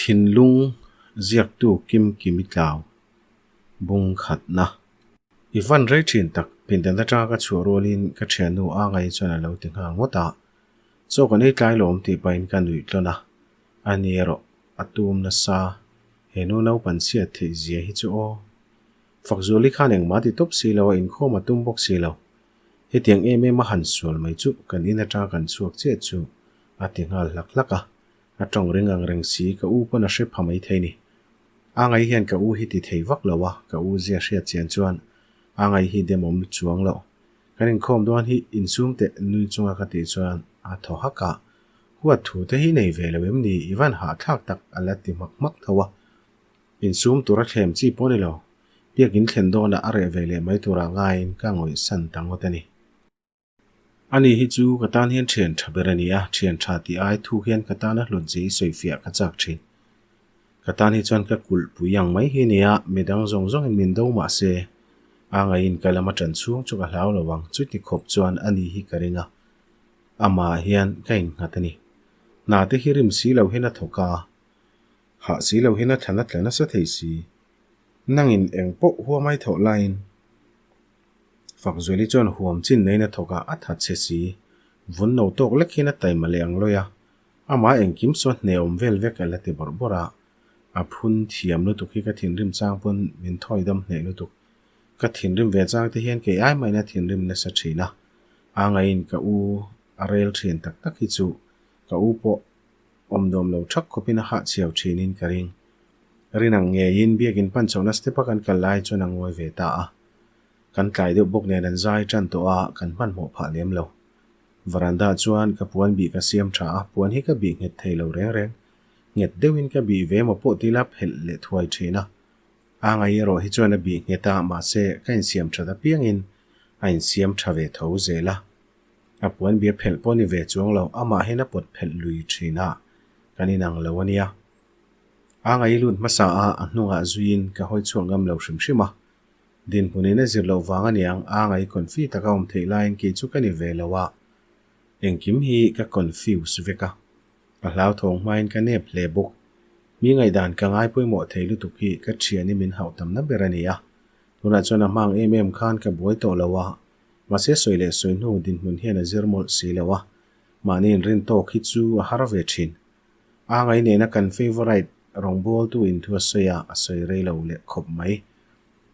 Thinlung ziaktu Kim Kimi Tlau bung khatna. I van rei thin tak, pindan atanga ka chhuah rualin ka thiannu a ngai chuan a lo ti nghal ngawt a. Chaw kan ei tlai lawm tih pahin ka nuih tlawn a, a ni erawh a tum nasa, he nu naupan chhiat theih zia hi chu aw. Fakzuali khan engmah ti tawp si lo a, inkhawm a tum bawk si lo. Hetiang em em a han sual mai chu kan in atanga kan chhuak chiah chu a ti nghal hlak hlak a, a tawng ring ang reng si ka u pawn a hre pha mai thei ni. A ngai hian ka u hi ti thei vak lo a, ka u zia hriat chian chuan a ngai hi demawm chuang loh. Kan inkhawm dawn hi insum teh nui chunga ka tih chuan a thaw hak a, huat thu te hi nei ve lo em ni i van hahthlak tak a la ti hmak hmak tho a. Insum tura thlem chi pawh ni lo, biakin thlen dawnah a reh ve leh mai turah ngaiin ka ngawihsan ta ngawt a ni. Ani hi chu ka tan hian thian tha ber a ni a, thian tha tih ai thu hian ka tana hlut zia i sawifiah ka chak thin. Ka tan hi chuan ka kulh pui ang mai hi a ni a, midang zawng zawngin min do mah se, a ngaiin ka lam a tan chhung chu ka hlau lo ang, chuti khawp chuan ani hi ka ring a, amah hian ka innghat a ni. Hna te hi rim si lo hian a thawk a, Hah si lo hian a thlan a tla nasa thei si. Nangin eng pawh huam ai thawh laiin Fakzuali chuan huam chin neiin a thawk a, a that che si. Vun no tawk lek hian a taima leh ang lawi a, amah engkim saw hne awm vel vek a la ti bawrh bawrh a. A phun thiam lutuk hi ka thinrim chang pawn min thawi dam hneh lutuk. Ka thinrim ve chang te hian kei ai mahin a thinrim nasa thin a, a ngaiin ka u a rel thin tak tak hi chu ka u pawh Awm nuam lo thak khawpin a hahchhiau thinin ka ring. Rin ang ngeiin biakin pan chhohna step a kan kal lai chuan a ngawi ve ta a. Kan tlai deuh bawk nen an zai tan tawh a, kan hmanhmawh phah lem lo. Veranda chuan ka puan bih ka siam tha a, puan hi ka bih nghet thei lo reng reng. Nghet deuhin ka bih ve maw pawh tila phelh leh thuai thin a. A ngai erawh hi chuan a bih nghet a, mahse ka insiam that apiangin a insiam tha ve tho zel a. A puan bia phelh pawh ni ve chuang lo, amah hian a pawt phelh lui thin a, kan inang lo a nia. A ngai lut hmasa a, a hnungah zuiin ka hawi chhuak ngam lo hrim hrim a. Dinhmunin a zir loh vang a niang, a ngai confi taka awm theih laiin kei chu ka ni ve lo a, engkim hi ka confuse vek a. Ka hlauthawng hmain ka nep hle bawk. Mi ngaihdan ka ngai pawimawh thei lutuk hi ka thian i min hauh tamna ber a ni a. Tunah chuan a hmang em em khan ka buai tawh lo a, Mahse sawi leh sawi hnu dinhmun hian a zir mawlh si lo a, mahni inrin tawk hi chu a har ve thin. A ngai nena kan favourite rawngbawltu in thu a sawi a, a sawi rei lo leh khawp mai.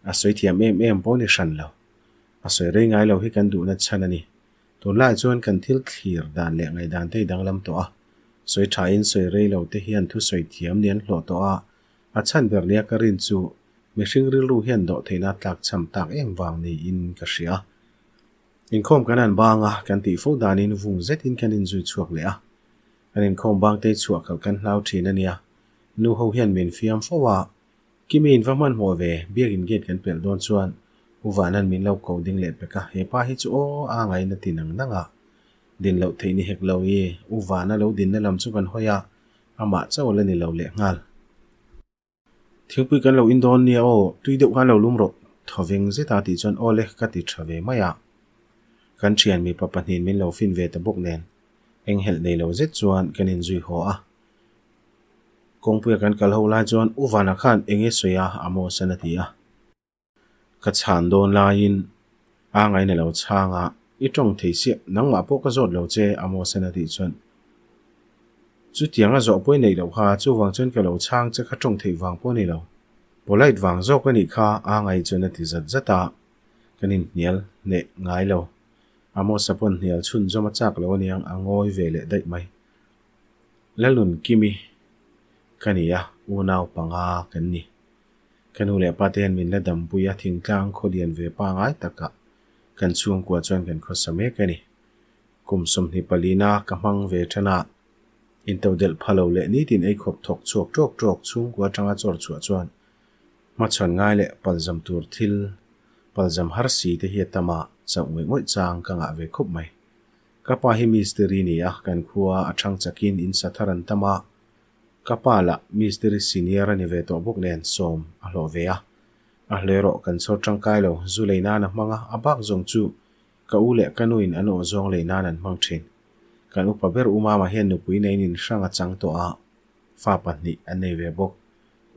A sawi thiam em em pawh ni hran lo. A sawi rei ngai lo hi kan duhna chhan a ni. Tunlaiah chuan kan thil thlir dan leh ngaihdan te hi danglam tawh a, sawi thain sawi rei lo te hian thu sawi thiam ni an hlawh tawh a, a chhan ber nia ka rin chu Mihring rilru hian dawh theihna tlakchham tak em vang niin ka hria. Inkhawm kan han bang a, kan tih fo danin vung zetin kan inzui chhuak leh a. Kan inkhawm bang te chhuah khalh kan hlau thin a nia. Nu ho hian min fiam fo a, Kimi in va hmanhmawh ve, biakin gate kan pelh dawn chuan U Vanan min lo ko ding leh pek a, he pa hi chu aw a ngaina ti nang nang a. Din loh theih ni hek lo i, U Vana lo dinna lam chu kan hawi a, amah chauh la ni lo lehnghal. Thingpui kan lo in dawn nia aw, tui deuh khan lo lum rawh, thaw veng zet a tih chuan aw le ka ti tha ve mai a. Kan thian mipa pahnihin min lo fin ve ta bawk nen, enghelh nei lo zet chuan kan inzui haw a. Kawngpuia kan kal ho lai chuan U Vana khan eng nge sawi a, Amos-an a ti a. Ka chhan dawn laiin a ngaina lo chhang a, I tawng thei siah, nangmah pawh ka zawt lo che, Amos-an a tih chuan. Chutiang a zawh pawh i neih loh kha, chuvang chuan ka lo chhang che kha tawng theih vang pawh a ni lo. Polite vang zawk a nih kha, a ngai chuan a ti zat zat a, kan inhnial hneh ngai lo. Amos-a pawn hnial chhunzawm a chak lo aniang, a ngawi ve leh daih mai. Lalun Kimi ka ni a, unau panga kan ni. Ka nu leh pa te hian min la dampui a, thingtlang khaw lian ve pangai takah kan chhungkua chuan kan khawsa mek a ni. Kum 24 na ka hmang ve than a, intodelh pha lo leh nitin eikhawp thawk chhuak tawk tawk chhungkua atanga chawr chhuah chuan hmachhawn ngai leh palzam tur thil palzam har si te hi a tam a, chauh ngawih ngawih chang ka ngah ve khawp mai. Ka pa hi mistiri ni a, kan khua a thang chakin in sa thar an tam a, Ka pa lah mistiri senior a ni ve tawh bawk nen sawm a hlawh ve a. A hle rawh kan chhawr tangkai lo, zu lei nan a hmang a, a bak zawng chu ka u leh ka nuin an awh zawng lei nan an hmang thin. Kan upa ber u mama hian nupui neiin in hrang a chang tawh a, Fa pahnih an nei ve bawk.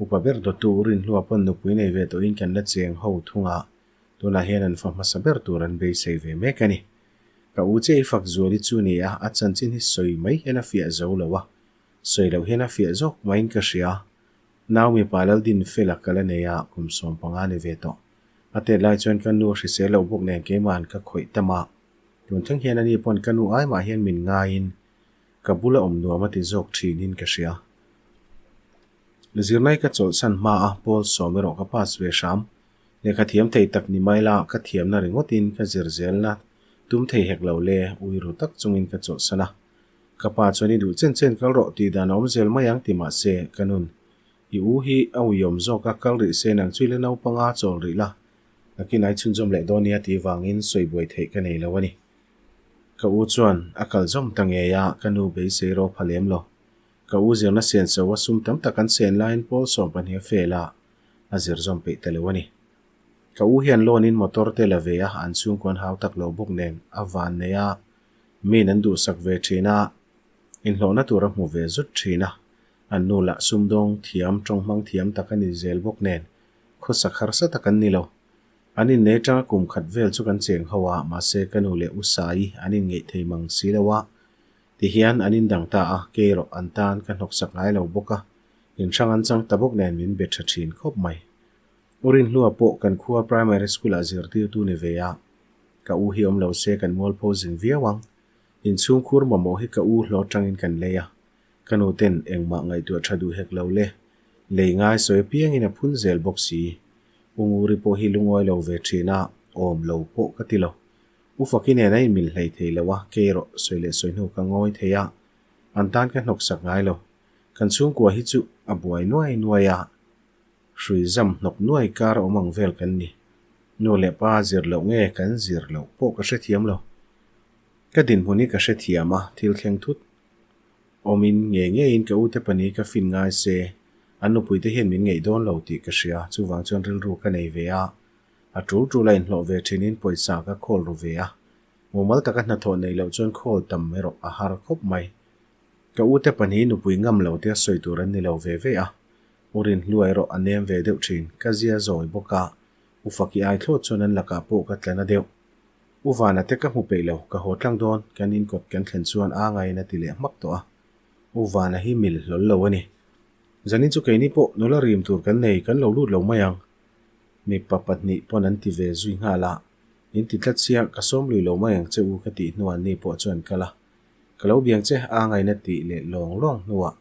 Upa ber dawttu U Rinhlua pawn nupui nei ve tawhin kan la cheng ho thung a, tunah hian an fa hmasa ber tur an beisei ve mek a ni. Ka u che i fak zuali chu ni a, a chanchin hi sawi mai hian a fiah zo lo a, sawi loh hian a fiah zawk maiin ka hria. Nau mipa Laldinfela ka la nei a, kum 15 ni ve tawh. A tet lai chuan ka nu a hrisel loh bawk nen keimahan ka khawih tam a, tun thleng hian ani pawn ka nu ai mah hian min ngaiin ka bula awm nuam a ti zawk thinin ka hria. Zirnai ka chawlhsan hma a, pawl sawm erawh ka pass ve hram. Lehkha thiam thei tak ni mai la, ka thiamna ringawtin ka zir zelna tum thei hek lo le, ui ru tak chungin ka chawlhsan a. Ka pa chuan i duh chen chen kal rawh tih dan a awm zel mai ang ti mah se, ka nun, i u hi a uiawm zawk a, kal rih se nang chu i la naupanga chawl rih la, nakin ai chhunzawm leh dawn nia tih vangin sawi buai theih ka nei lo a ni. Ka u chuan a kal zawm ta ngei a, ka nu beisei rawh pha lem lo. Ka u zirna sen so a sum tam tak an sen laiin pawl 12 a fel a, a zir zawm peih ta lo a ni. Ka u hian loan in motor te la ve a, an chhungkaw an hau tak lo bawk nen a van nei a, min an duhsak ve thin a, inhlawhna tur a hmu ve zut thin a, an nu lah sumdawng thiam, tawnghmang thiam tak a ni zel bawk nen khawsak harsa tak an ni lo. An innei atanga kum khat vel chu kan cheng ho a, mahse ka nu leh u Sai an inngeih thei mang si lo a, tihian an indang ta a, kei erawh an tan ka hnawksak ngai lo bawk a, inhrang an chang ta bawk nen min be tha thin khawp mai. U Rinhlua pawh kan khua primary school ah zirtirtu ni ve a, ka u hi awm lo se kan mualpho zing viau ang. Inchhungkhur mamawh hi ka u hlawh atangin kan lei a, Ka nu ten engmah ngaihtuah tha duh hek lo le, lei ngai sawi apiangin a phun zel bawk si. U Nguri pawh hi lungawi lo ve thin a, awm lo pawh ka ti lo. U Faki nen a inmil hlei thei lo a, kei erawh sawi leh sawi hnu ka ngawi thei a, an tan ka hnawk sak ngai lo. Kan chhungkua hi chu a buai nuai nuai a, hrui zam hnawk nuai kar awm ang vel kan ni. Nu leh pa zir loh nge kan zir loh pawh ka hrethiam lo. Ka dinhmun hi ka hrethiam a, thil thleng thut Awmin ngei ngeiin ka ute pahnih ka fin ngai se, an nupuite hian min ngeih dawn lo tih ka hria, chuvang chuan rilru ka nei ve a. A tul tul a inhlawh ve thinin pawisa ka khawl ru ve a. Mumal taka hnathawh neih loh chuan khawl tam erawh a har khawp mai. Ka ute pahnih nupui ngam lo tia sawi tur an ni lo ve ve a. U Rinhlua erawh a nem ve deuh thin, ka zia zawi bawk a, U Faki ai thlawt chuan an lakah pawh ka tla na deuh. U Vana te ka hmu peih lo, ka haw tlang dawn, kan inkawt kan thlen chuan a ngaiin a ti leh hmak tawh a. U Vana hi mil hlawl lo a ni. Zanin chu keini pawh nula rim tur kan nei, kan lo lut lo mai ang. Mipa pahnih pawn an ti ve zui nghal a, in ti tlat sia, ka sawm lui lo mai ang che u ka tih hnuah ni pawh chuan kal a. Ka lo biang che a ngaiin a tih leh lawng lawng hnuah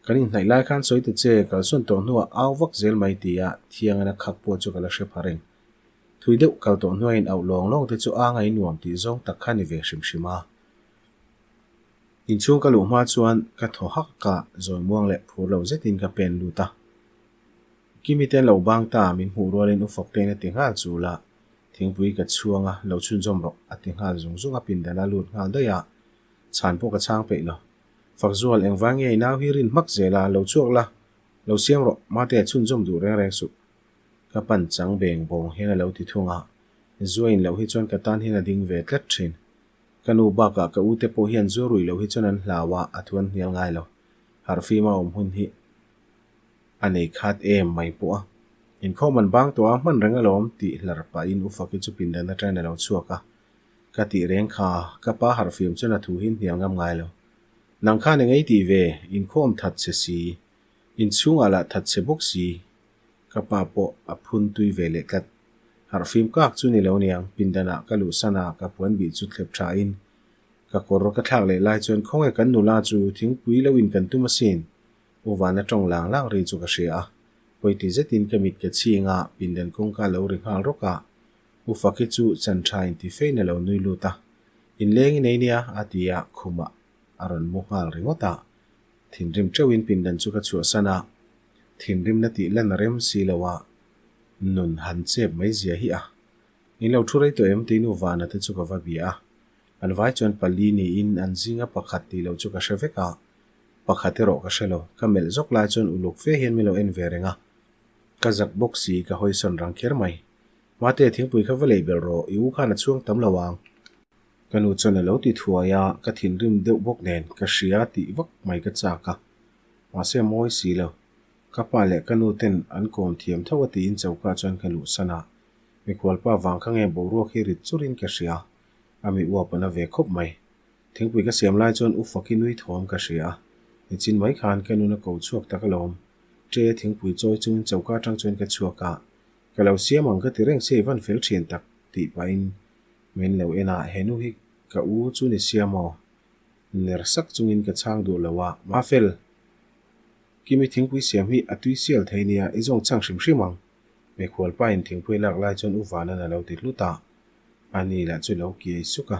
kan inhnaih lai khan sawi ta che, kalsawn tawh hnuah au vak zel mai tia thiangin a khak pawh chu ka la hre pha reng. Thui deuh kal tawh hnuaiin auh lawng lawng te chu a ngai nuam tih zawng tak kha ni ve hrim hrim a. Inchhung ka luh hma chuan ka thaw hak a, zawi muang leh phur lo zetin ka pen lut a. Kimi te an lo bang ta, min hmuh rualin u Faktein a ti nghal chul a, thingpui ka chhuang a, lo chhunzawm rawh a ti nghal zung zung a, pindan a lut nghal daih a, chhan pawh ka chhang peih lo. Fakzual, engvang nge i nau hi rin hmak zel a, lo chhuak la, lo siam rawh, mate chhunzawm duh reng reng suh. Ka pan chang beng bawng hian a lo ti thung a, Zuain loh hi chuan ka tan hian a ding ve tlat thin. Ka nu bakah ka ute pawh hian zu ruih loh hi chuan an hlau a, a thu an hnial ngai lo. Harhfima awm hun hi a nei khat em mai pawh a. Inkhawm an bang tawh a, hman reng alawm tih hlar pahin u Faki chu pindan atangin a lo chhuak a. Ka tih reng kha, ka pa harhfim chuan a thu hi hnial ngam ngai lo. Nang khan eng ei tih ve, inkhawm that che si, inchhungah lah that che bawk si, Ka pa pawh a phun tui ve leh tlat. Harhfim kak chu ni lo niang, pindanah ka luhsan a, ka puan bih chu thlep tha in ka kawr ka thlak leh lai chuan khawnge kan nula chu thingpui lo in kan tum asin. U Vana tawng lang lang ri chu ka hria a, pawiti zetin ka mit ka chhing a, pindan kawngka lo ri nghal rawk a, U Faki chu chan tha in ti fein a lo nui lut a, Inleng i nei nia a ti a, khumah a rawn mu nghal ringawt a, thinrim teuhin pindan chu ka chhuahsan a. Thinrimna tih lan a rem si lo a, nun han chep mai zia hi a. In lo thu rei tawh em tih nu Vana te chu ka va bia a. An vai chuan pali niin an zinga pakhat tih loh chu ka hre vek a, pakhat erawh ka hre lo. Ka melh zawk lai chuan uluk fe hian min lo en ve reng a. Ka zak bawk si ka hawisawn rang kher mai. Mate, thingpui kha va lei belh rawh, i u khan a chhuang tam lo ang. Ka nu chuan a lo ti thuai a, ka thinrim deuh bawk nen ka hria tih vak mai ka chak a. Mahse a mawi si lo. Ka pa leh ka nu ten an kawm thiam tho a tiin choka chuan ka luhsan a. Mikhual pa vang kha nge boruak hi rit churin ka hria. A mi uap a na ve khawp mai. Thingpui ka siam lai chuan u Faki nui thawm ka hria a. Nichin mai khan ka nun a ko chhuak tak alawm. Ṭe thingpui chawi chungin choka atang chuan ka chhuak a. Ka lo siam ang ka ti reng sia i van fel ṭhin tak tih pahin min lo en a, he nu hi ka u chu ni sia maw? Ner sak chungin ka chhang duh lo a, Mafel, Kimi thingpui siam hi a tui sial thei nia, i zawng chhang hrim hrim ang. Mikhual pa in thingpui lak lai chuan U Vanan a lo ti hlut a, a ni lah chu lo kiai suk a,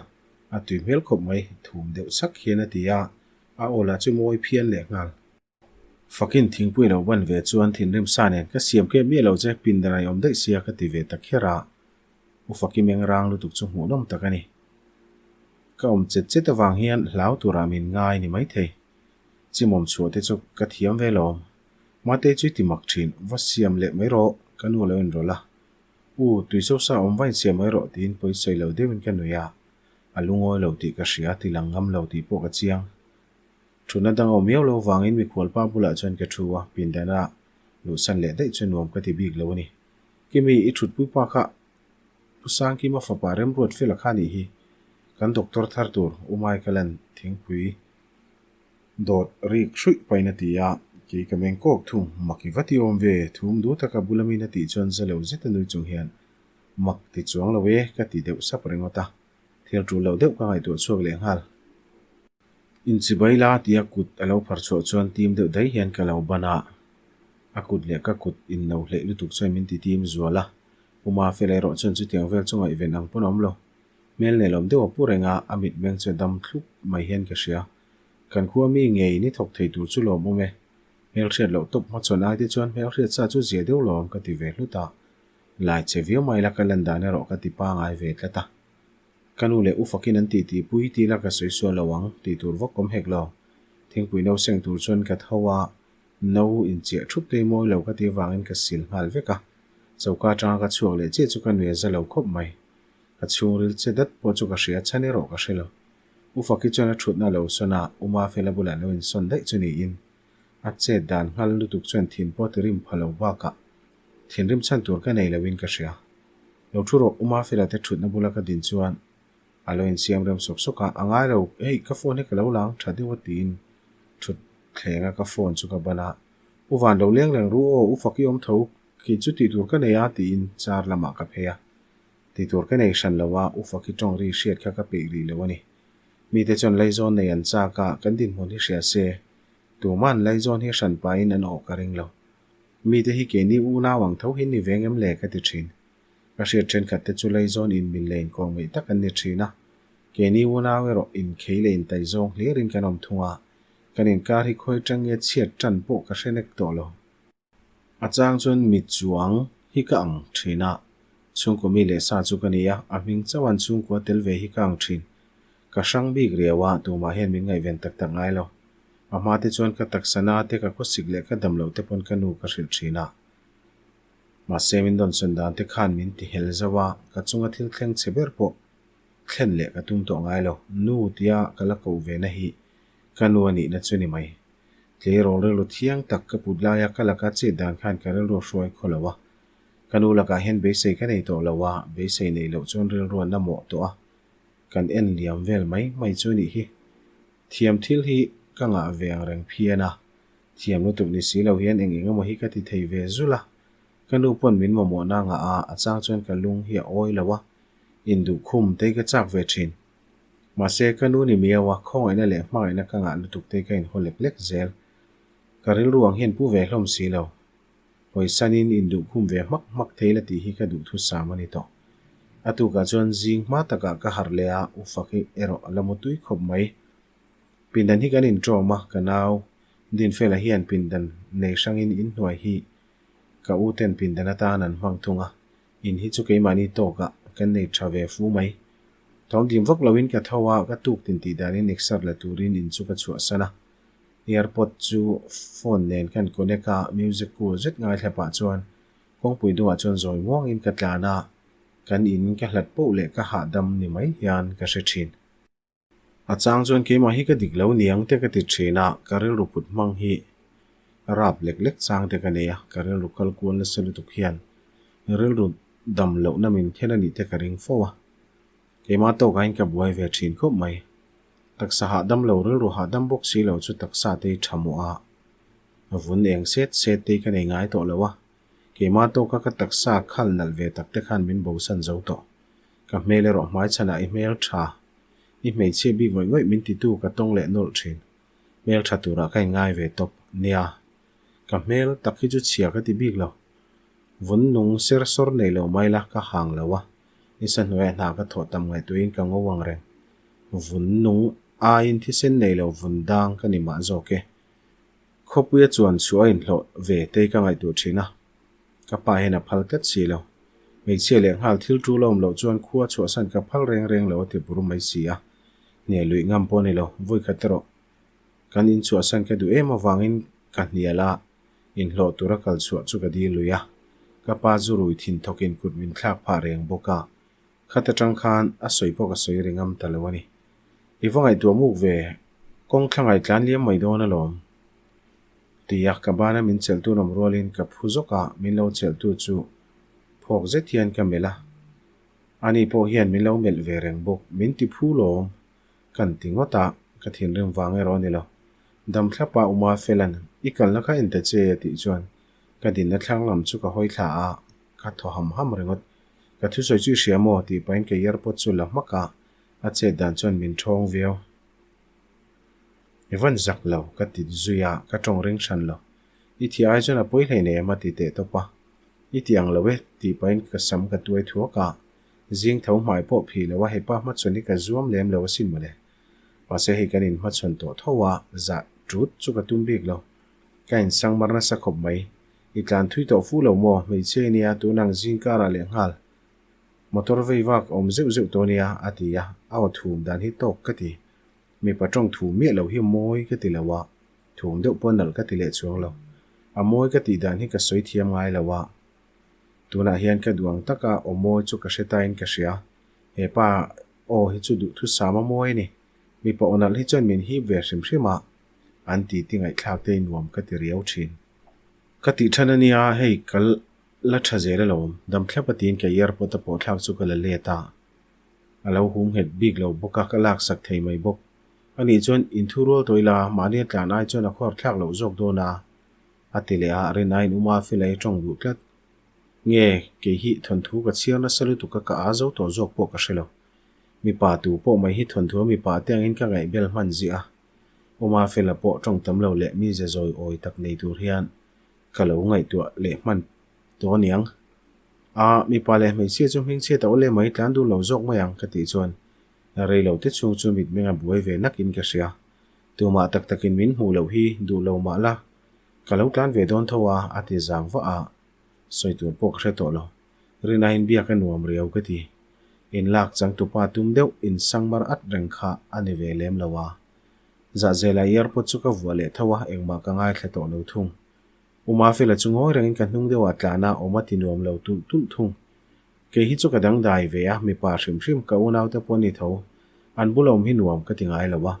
a tui hmel khawp mai, thum deuh sak hian a ti a, a aw lah chu mawi phian leh nghal. Fakin thingpui lo ban ve chuan thinrim sa nen ka siam kep miah lo che, pindan a i awm daih sia ka ti ve ta kher a, U Faki meng rang lutuk chu hmuhnawm tak a ni. Ka awm chet chet avang hian hlau turah min ngai ni maithei. Chimawm chhuah te chu ka thiam ve lawm. Mate chu i ti mak thin, va siam leh mai rawh, ka nu a lo inrawlh a. U, tui sosa awm va insiam mai rawh tiin pawisawi lo deuhin ka nui a. A lungawi lo tih ka hria, ti lang ngam lo tih pawh ka chiang. Thutna dang a awm miau lo vangin mikhual pa bulah chuan ka thu a, pindana luhsan leh daih chu nuam ka ti bik lo a ni. Kimi, i thutpui pa kha Pu Sangkima fapa remruat fel a kha nih hi. Kan doctor thar tur U Michael-a'n thingpui dawt rik hruih pahin a ti a, kei ka meng kawk thung. Mak i va ti awm ve, thum duh taka bula min a tih chuan za lo zet a nui chung hian mak ti chuang lo e ka ti deuh sap ringawt a, thil tul loh deuh ka ngaihtuah chhuak leh nghal. Inchibai la tia kut a lo phar chhuah chuan tim deuh daih hian ka lo ban a, a kut leh ka kut inno hleih lutuk chuan min ti tim zual a, Pu Mafela erawh chuan chutiang vel chu ngaihven ang pawn a awm lo. Hmel nelawm deuh a pu reng a, a mitmeng chu a dam thlup mai hian ka hria. Kan khua mi ngei ni thawk thei tur chu lawm awm e. Hmelhriat loh tawp hmachhawn ai te chuan hmelhriat sa chu zia deuh lawm ka ti ve hlut a. Lai che viau mai la ka lan dan erawh ka ti pangai ve tlat a. Ka nu leh u fakin an titi pui ti la ka sawi sual lo ang tih tur vak awm hek lo. Thingpui no seng tur chuan ka tho a, no inchiah thup te mawi lo ka ti avangin ka sil nghal vek a. Choka atanga ka chhuak leh chiah chu ka nui a za lo khawp mai. Ka chhungril che dat pawh chu ka hria chhan erawh ka hre lo. U Faki chuan a thutna a lo sawn a, U Mafela bulah lo insawn daih chu niin a chet dan nghal lutuk chuan thin pawh ti rim pha lo bakah thinrim chhan tur ka nei loin ka hria. Lo thu rawh, U Mafela te thutna bula ka din chuan a lo insiam rem sawk sawk a, a ngai lo, hei ka phone hi ka lo lang tha deuh a tiin thut thlenga ka phone chu ka ban a, U Van lo leng reng ru aw, U Faki awm tho, khi chu tih tur ka nei a tiin car lamah ka phei a. Tih tur ka nei hran lo a, U Faki tawng ri hriat kha ka peih rih lo a ni. Mite chuan Laizawn nei an chak a, kan dinhmun hi hria se, tuma'n Laizawn hi hran pahin an awh ka ring lo. Mite hi keini unau ang tho hi ni veng em le ka ti thin. Ka hriat thenkhat te chu Laizawn in min leh inkawh ngaih tak an ni thin a, keini unau erawh inkhei leh intaihzawng hlirin kan awm thung a, kan inkar hi khawi tang nge chhiat tan pawh ka hre nek tawh lo. A chang chuan mi chuang hi ka ang thin a, chhungkaw mi leh sa chu ka ni a, a hming chauhan chhungkua tel ve hi ka ang thin. Ka hrang bik riau a, tumah hian min ngaihven tak tak ngai lo. A hma te chuan ka taksa na te, ka khawsik leh ka dam loh te pawn ka nu ka hrilh thin a. Mahse min dawnsawn dan te khan min ti hel zauh a, ka chunga thil thleng chhe ber pawh thlen leh ka tum tawh ngai lo. Nu tia ka la koh ve na hi ka nu a nihna chu ni mai. Tleirawl rilru thiang tak ka put laia ka laka chet dan khan ka rilru a hruai khaw lo a. Ka nu lakah hian beisei ka nei tawh lo a, beisei neih loh chuan rilru a na mawh tawh a. Kan en liam vel mai mai chu nih hi. Thiam thil hi ka ngah ve ang reng phian a, thiam lutuk ni si lo hian eng eng emaw hi ka ti thei ve zul a. Ka nu pawn min mamawhna ngah a, a chang chuan ka lung hi a awi lo a, induh khum te ka chak ve thin. Mahse, ka nu ni miau a, khawngaihna leh hmangaihna ka ngah lutuk te ka inhaw lek lek zel. Ka rilru ang hian pu ve hlawm si lo. Hawisanin induh khum ve hmak hmak thei la tih hi ka duhthusam a ni tawh. A tukah chuan zing hma takah ka harh leh a, U Faki erawh a la mu tui khawp mai. Pindan hi kan inṭawm a, ka nau Dinfela hian pindan nei hrangin inhnuai hi ka u ten pindan atan an hmang thung a, In hi chu keimahni tawkah kan nei tha ve fu mai. Thawmdim vak loin ka tho a, ka tuk tin tih danin exer la turin in chu ka chhuahsan a. Earpod chu phone nen kan connect a, music cool zet ngaithla pah chuan kawngpui dungah chuan zawi muangin ka tlan a, kan in ka hlat poh leh ka hahdam ni mai hian ka hre thin. A chang chuan keimah hi ka dik lo niang te ka ti thin a, ka rilru put hmang hi. Rap lek lek chang te ka nei a, ka rilru kal kual nasa lutuk hian rilru dam lohna min then a nih te ka ring fo a. Keimah tawkain ka buai ve thin khawp mai. Taksa hahdam lo rilru hahdam bawk si lo chu taksa te i tha mawh a, vun eng set set te ka nei ngai tawh lo a. Keimah tawka ka taksa khal nalh ve tak te khan min bosan zo tawh. Ka hmel erawh hmaichhanah i hmel tha, i hmeichhia bik ngawih ngawih min titu ka tawng leh nawlh thin. Hmel tha turah ka inngai ve tawp. Nia, ka hmel tak hi chu chhia ka ti bik lo. Vun nung ser sawr nei lo mai la ka hang lo a, nisa hnuaiah hna ka thawh tam ngaihtuahin ka ngo ang reng. Vun nung aiin thisen nei lo vun dang ka ni mah zawk e. Khawpuia chuan chhuah a inhlawh ve tei ka ngaihtuah thin a, ka pa hian a phal tlat si lo. Hmeichhia leh nghal thil tul a awm loh chuan khua chhuahsan ka phal reng reng lo a ti bur mai si a. Hnial luih ngam pawh a ni lo, vawi khat erawh kan inchhuahsan ka duh em avangin ka hnial a, inhlawh tura kal chhuah chu ka dil lui a. Ka pa zu rui thin thawkin kut min thlak phah reng bawk a, khat atang khan a sawi pawh ka sawi ri ngam ta lo a ni. I va ngaihtuah muk ve, kawng thla ngaitlan liam mai dawn alawm. Tia ka bana min chelhtu nawm rualin ka phu zawk a, min lo chelhtu chu phawk zet hian ka melh a. Ani pawh hian min lo melh ve reng bawk, min ti phu lawm kan ti ngawt a, ka thinrim vang erawh a ni lo. Dam thlapa Uma Felan, i kalna kha en ta che a tih chuan ka dinna thlang lam chu ka hawi thla a, ka thaw ham ham ringawt. Ka thusawi chu i hria maw? tih pahin ka earpod chu la hmak a, a chet dan chuan min ṭhawng viau. I van zak lo, ka ti zui a, ka ṭawng ring hran lo. I thih ai chuan a pawi hlei nei em a ti teh tawp a. I ti ang lo e, tih pahin ka sam ka tuai thuak a. Zing tho hmai pawh phih lo a, hepa hmachhawn hi ka zuam lem lo asin mawle. Mahse hei kan inhmachhawn tawh tho a, zah ṭut chu ka tum bik lo. Ka insang mar nasa khawp mai. I tlan thui tawh fu lo maw, hmeichhia i nia, tunang zing karah lehnghal. Motor vei vak a awm zeuh zeuh tawh nia, a ti a, a aw thum dan hi tawk ka ti. Mipa tawng thum miah lo hi mawi ka ti lo a, thum deuh pawh nalh ka ti leh chuang lo. A mawi ka tih dan hi ka sawi thiam ngai lo a. Tunah hian ka duh ang taka aw mawi chu ka hre tain ka hria. He pa aw hi chu duhthusam a mawi a ni. Mipa aw nalh hi chuan min hip ve hrim hrim a, an titi ngaihthlak te hi nuam ka ti riau thin. Ka tih than a nia, hei kal La tha zel alawm, dam thlap a tiin ka airport a pawh thlak chu ka la let a. A lo hum nghet bik lo bawk a, ka laksak thei mai bawk. Anih chuan inthu rual tawh ila, mahni a tlan ai chuan a khawr thlak loh zawk dawn a, a ti leh a, rin aiin Uma Fela i tawng duh tlat. Nge, kei hi thawnthu ka chhiar nasa lutuk a, ka aa zo tawh zawk pawh ka hre lo. Mipa tu pawh mai hi thawnthu a mipa te angin ka ngaihbel hman ziah a. Uma Fela pawh tawng tam lo leh mi ze zawi awi tak nei tur hian Ka lo ngaihtuah leh hman tawh aniang. A, mipa leh hmeichhia chu hmingchhia ta awle mai tlan dun lo zawk mai ang ka tih chuan rei lo te chhung chu mitmeng a buai ve nak in ka hria. Tumah tak tak in min hmuh loh hi duh lo mah la, ka lo tlan ve dawn tho a, a ti zang vah a, sawi tur pawh ka hre tawh lo. Rinaiin biak a nuam riau ka ti. In lak changtupa tum deuh in sangmar at reng kha a ni ve lem lo a. Zahzela airpod chu ka vuah leh tho a, engmah ka ngaithla tawh lo thung. U Mafela chu ngawi rengin ka hnung deuhah tlan a, awm a ti nuam lo tulh tulh thung. Kei hi chu ka dangdai ve a, mipa hrim hrim ka unaute pawh ni tho. An bula awm hi nuam ka ti ngai lo a.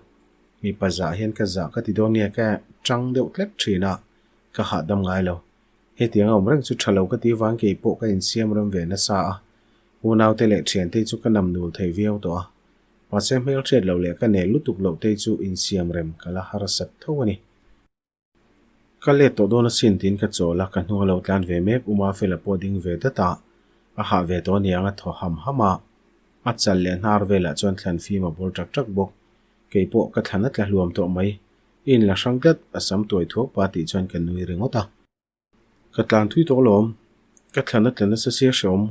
Mipa zah hian ka zah ka ti dawn nia ka chang deuh tlek thin a, ka hahdam ngai lo. Hetiang a awm reng chu tha lo ka ti vang kei pawh ka insiam rem ve nasa a, unaute leh thiante chu ka nam nul thei viau tawh a. Mahse hmelhriat loh leh ka nel lutuk loh te chu insiam rem ka la harsat tho a ni. Ka let tawh dawn asin tiin ka chawl a, ka hnung a lo tlan ve mek, U Mafela pawh a ding ve dat a, a hah ve tawh aniang a thaw ham ham a, a chal leh hnar velah chuan thlan fim a bawl ṭak ṭak bawk. Kei pawh ka thlan a tla hluam tawh mai, i inla hrang tlat, a sam tuai thuak pa tih chuan ka nui ringawt a. Ka tlan thui tawh alawm, ka thlan a tla nasa sia hreawm.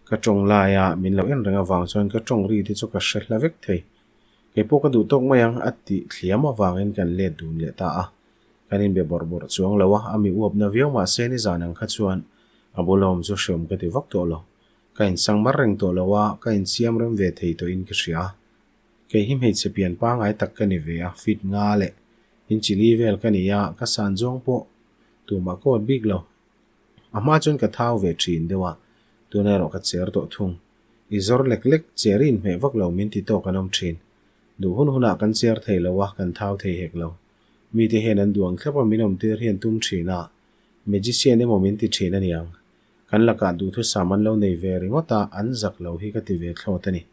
Ka tawng laia min lo en reng avang chuan ka tawng ri te chu ka hre hla vek thei. Kei pawh ka duh tawk mai ang a tih thliam avangin kan let dun leh ta a. Kan inbe bawrh bawrh chuang lo a, a mi uapna viau mahse nizan ang kha chuan a bula awm chu hreawm ka ti vak tawh lo. Ka insang mar reng tawh lo a, ka insiam rem ve thei tawhin ka hria. Kei hi hmeichhe pian pangai tak ka ni ve a, fit nga leh inchili vel ka ni a, ka san zawng pawh Tumah ka awt bik lo. A hma chuan ka thau ve thin deuh a, tuna erawh ka cher tawh thung. I zawr lek lek, cher i inhmeh vak lo min ti tawk an awm thin. Duh hun hunah kan cher thei lo a, kan thau thei hek lo. Mite hian an duang thlap a, min awmtir hi an tum thin a, magician emaw min ti thin a niang. Kan lakah duhthusam an lo nei ve ringawt a, an zak lo hi ka ti ve thlawt a ni.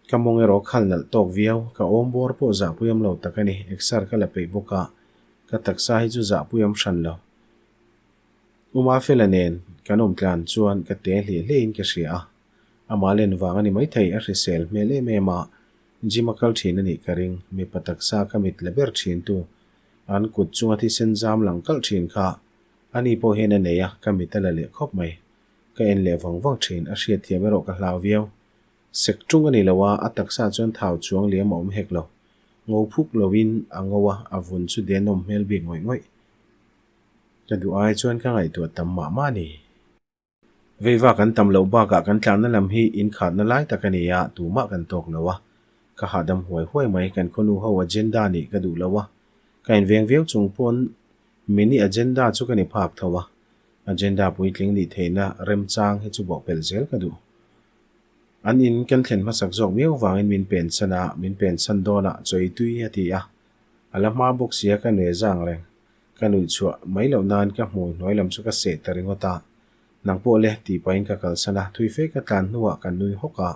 Ka mawng erawh khal nalh tawk viau, ka awm bawr pawh zahpuiam lo tak a ni, exer ka la peih bawk a, ka taksa hi chu zahpuiam hran lo. Uma Fela nen kan awm tlan chuan ka te hliah hliahin ka hria a, amah len vang a ni maithei, a hrisel hmel em em a, gym a kal thin a nih ka ring, mipa taksa ka mit la ber thin tu, an kut chunga thisen zam lang kalh thin kha ani pawh hian a nei a, ka mit a la leh khawp mai. Ka en leh vang vang thin, a hriatthiam erawh ka hlau viau. Sek tung a ni lo a, a taksa chuan thau chuang liam a awm hek lo. Ngo phuk loin a ngo a, a vun chu denawm hmel bik ngawih ngawih. Ka duh ai chuan ka ngaihtuah tam mah mah a ni. Veiva kan tam loh bakah kan tlanna lam hi inkhatna lai tak a ni a, tumah kan tawk lo a. Ka hahdam huai huai mai, kan khawnu ho agenda nih ka duh lo a. Ka inveng viau chung pawn mini agenda chu ka ni phak tho a. Agenda puitling nih theihna remchang hi chu bawhpelh zel ka duh. An in kan thlen hmasak zawk miau vangin min pensan a, min pensan dawnah chawi tui a ti a. A la hma bawk sia ka nue zang reng. Ka nuih chhuah mai loh nan ka hmui hnuai lam chu ka seh ta ringawt a. Nang pawh le tih pahin ka kalsan a, thui fe ka tlan hnuah ka nui hawk a.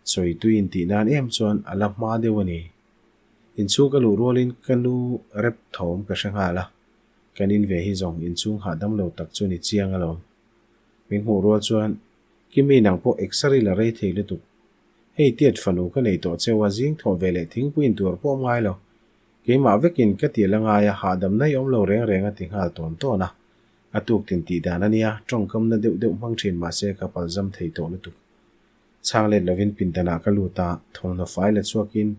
Chawi tui intih nan em chuan a la hma deuh a ni. Inchhung ka luh rualin ka nu rep thawm ka hre nghal a. Kan in ve hi zawng inchhung hahdam lo tak chu ni chiang alawm. Min hmuh rual chuan Kimi nang pawh exer i la rei thei lutuk. Hei tiat fanu ka nei tawh cheu a, zing thawh ve leh thingpui in tur pawh awm ngai lo. Keimah vekin ka ti la ngai a, hahdam na i awm lo reng reng a ti nghal tawn tawn a. A tuk tin tih dan a nia, tawngkamna deuh deuh hmang thin mahse ka palzam thei tawh lutuk. Chhang let lovin pindanah ka lut a, thawmhnaw fai la chhuakin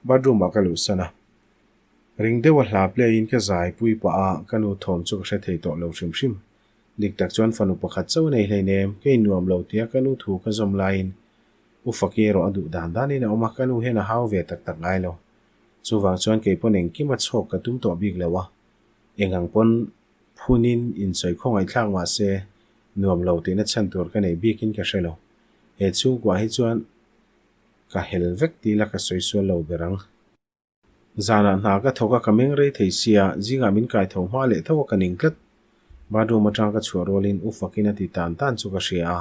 bathroom ah ka luhsan a. Ring deuha hla play in ka zai pui pah a, ka nu thawm chu ka hre thei tawh lo hrim hrim. Dik tak chuan fanu pakhat chauh a nei hleinem, ka innuam lo tia ka nu thu ka zawm laiin U Faki erawh a duh dan danin a awm a, ka nu hian a hau ve tak tak ngai lo. Chuvang chuan kei pawn engkim a chhawk ka tum tawh bik lo a, eng ang pawn phunin insawi khawngaihthlak mah se nuam lo tihna chhan tur ka nei bikin ka hre lo. He chhungkuah hi chuan ka hel vek tila ka sawi sual lo ber ang. Zanah hna ka thawk a, ka meng rei thei sia, zingah min kai tho hma leh tho a ka ning tlat. Bathroom atang ka chhuah rualin u fakin a ti tan tan chu ka hria a,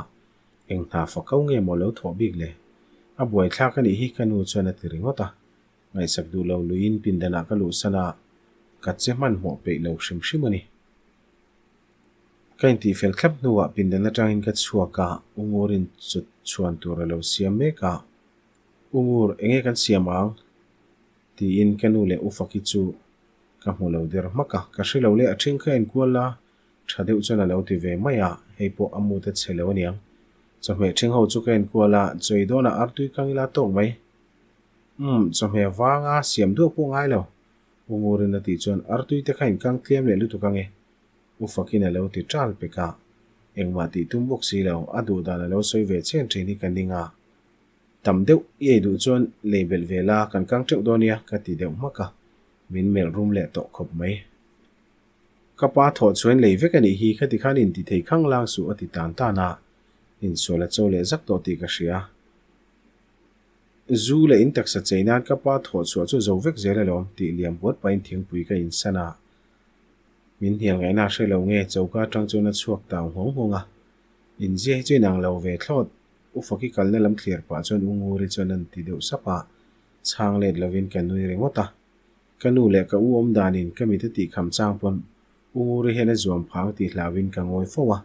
eng hna fak ko nge maw lo thawh bik le? A buaithlak a nih hi ka nu chuan a ti ringawt a. Ngaihsak duh lo luiin pindanah ka luhsan a, ka che hmanhmawh peih lo hrim hrim a ni. Ka intihfel thlap hnuah pindan atangin ka chhuak a, u Ngurin chut chhuan tur a lo siam mek a. U Ngur, enge kan siam ang? Tiin ka nu leh U Faki chu ka hmu lo der hmak a, ka hre lo le, a then kha enkual la, tha deuh chuan a lo ti ve mai a, hei pawh a mut a chhe lo aniang. Chawhmeh thing ho chu ka enkual a, chawi dawnah artui kang ila tawk mai. Umm, chawhmeh vanga siam duah pawh ngai lo, U Ngurin a tih chuan artui te kha inkang tlem leh lutuk ange, U Fakin a lo ti ṭal pek a, engmah tih tum bawk si lo, a duh dan a lo sawi ve chen ṭhin hi ka ning a. Tam deuh i ei duh chuan lei belh ve la, kan kang teuh dawn nia, ka ti deuh hmak a, min melh rum leh tawh khawp mai. Ka pa thawh chuan lei vek a nih hi, khati khan inti thei khang lang suh a ti tan tan a, insual a cho leh zak tawh tih ka hria. Zu leh in taksa chei nan ka pa thawh chhuah chu zo vek zel alawm tih liam buat pahin thingpui ka insan a, min hnial ngaihna a hre lo nge choka atang chuan a chhuak tau nghawng nghawng a, inzia hi chu inang lo ve thlawt. U Faki kalna lam thlir pah chuan U Nguri chuan an ti deuh sap a, chhang let lovin ka nui ringawt a. Ka nu leh ka u awm danin ka mit a tih kham chang pawn U Nguri hian a zuam phang tih hlauhin ka ngawi fo a,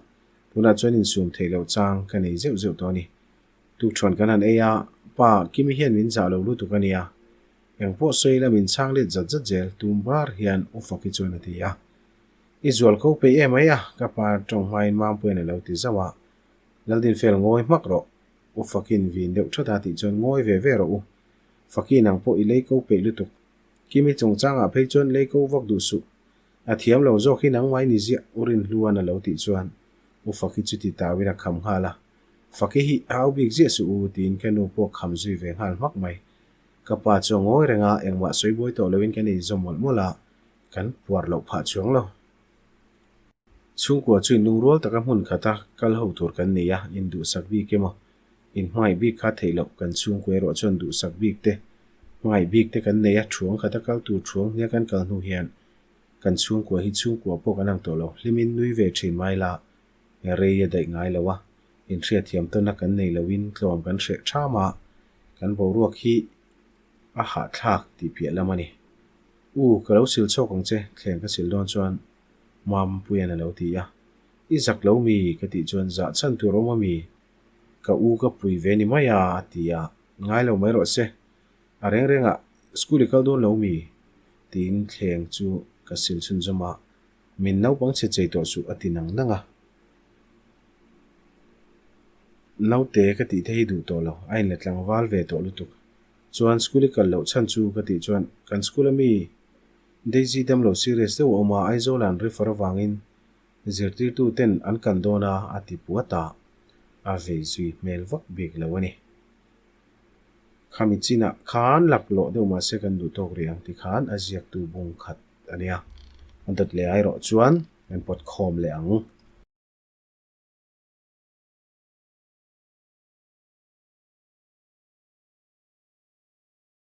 tunah chuan insum theih loh chang ka nei zeuh zeuh tawh a ni. Tukṭhuan kan han ei a, Pa, Kimi hian min zah lo lutuk a nia. Eng pawh sawi ila min chhang let zat zat zel, tum bar hian U Faki chuan a ti a. I zual ko peih em ai a, ka pa tawng hmain Mampuia'n a lo ti zauh a. Laldinfel ngawi hmak rawh. U Fakin vin deuh that a tih chuan ngawi ve ve rawh u. Faki nang pawh i lei ko peih lutuk. Kimi chungchangah phei chuan lei ko vak duh suh. A thiam lo zawk hi nangmah i ni ziah U Rinhluan a lo tih chuan U Faki chu ti tauin a kham nghal a. Faki hi hau bik ziah suh u tiin ka nu pawh kham zui ve nghal hmak mai. Ka pa chu a ngawi reng a, engmah sawi buai tawh loin kan inzawm mawlh mawlh a, kan puar loh phah chuang lo. Chhungkua chu inlungrual taka hmun khata kal ho tur kan nei a, induhsak bik emaw, inhmangaih bik kha theih loh kan chhungkua erawh chuan duhsak bik te, Hmangaih bik te kan nei a, thuang khata kal tur thuang hnia kan kal hnu hian kan chhungkua hi chhungkua pawh kan ang tawh lo. Hlimin nui ve thin mai la, rei a daih ngai lo a, inhriatthiam tawnna kan nei loin tlawm kan hreh ṭham a, kan boruak hi a hahthlak tih piah lam a ni. U, ka lo sil chhawk ang che, thleng ka sil dawn chuan Mampuia'n a lo ti a. I zak lo mi? ka tih chuan zah chhan tur awm a mi? Ka u ka pui ve ni mai a, a ti a. Ngai lo mai rawh se. A reng rengah school i kal dawn lo mi? tiin thleng chu ka sil chhunzawm a, min naupang chhe chei tawh suh a ti nang nang a. Naute ka tih te hi duh tawh lo, a inla tlangval ve tawh lutuk. Chuan school i kal loh chhan chu ka tih chuan kan school a mi Daisy damlo serious deuh a awm a, Aizawl an refer avangin Zirtirtu ten an kan dawn a, a ti puat a, a vei zui hmel vak bik lo a ni. Khami chinah khan laklawh deuh mah se kan duh tawk rih ang ti khan a ziaktu bung khat a nia. A dawt leh ai rawh chuan kan pawt khawm leh ang.